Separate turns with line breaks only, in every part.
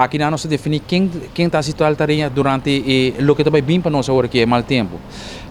Aki nos a definí ken ta hasi tal tarea durante e loke ta bai bin pa nos awor ku e mal tempu.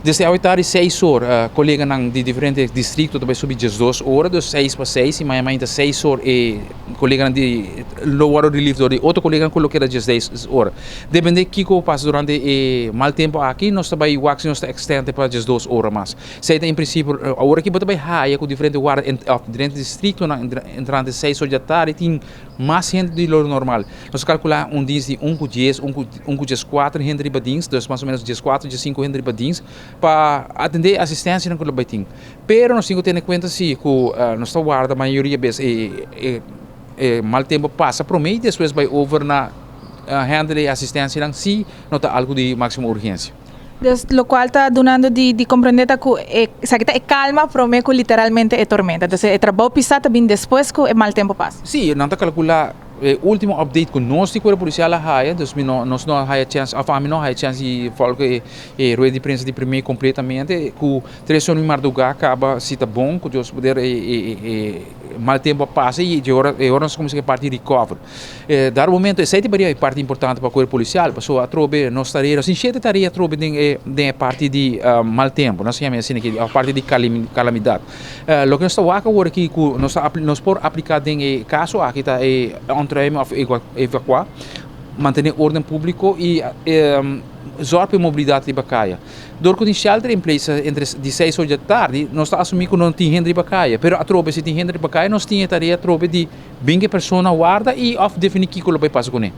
Desde awe tardi 6 or, koleganan di diferente distrikto ta bai subi 12 or, dus 5:55, i mañan mainta 6 or e koleganan di lo wòrdu relief dor di otro koleganan ku lo keda 10 or. Dependé kiko pasa durante e mal tempu aki, nos ta bai wak si nos ta extend pa 12 or mas. Esei ta en prinsipio, awor aki bo ta bai haya ku diferente warda, of diferente distritonan entrante 6 or di atardi tin mas hende di lo normal. Nos a kalkulá un dienst di 1 ku 10, 1 ku 14 hende riba dienst, dus mas o ménos 14, 15 hende riba dienst, pa atendé asistensia ku lo bai tin. Pero nos tin ku tene kuenta si ku nos ta warda mayoria bes e mal tempu pasa promé i despues bai over na handle e asistensia si no ta algu di máksimo urgensia.
Dus lokual ta dunando di komprondé ta ku e sabe ta e kalma promé ku literalmente e tormenta. Anto, e trabou pisá ta bin despues ku e mal tempu pasa.
Sí, nan ta kalkulá e último update ku nos di kuerpo polisial a haya, dus mi no, nos no haya chance, of ami no haya chance di volg e rueda di prensa di promé kompletamente, ku 3 or di mardugá kaba, si ta bon, ku Dios poder, e mal tempu a pasa i e ora nos kuminsá parti recover. Dado momento, esei ta e parti importante pa kuerpo polisial, pasobra atrobe nos tarea, nos tin shete tarea atrobe den parti di mal tempu, nos yama asina aki, e parti di kalamidat. Loke nos ta wak awor aki, ku nos por apliká den e kaso aki ta e ontruimen of evakuá, mantené órden públiko i zorg pa mobilidat riba kaya. Dor ku tin shelter in place entre di 6 or di atardi, nos ta asumí ku no tin hende riba kaya. Pero atrobe si tin hende riba kaya, nos tin tarea atrobe di bin ku persona warda i of definí kiko lo bai pasa kuné.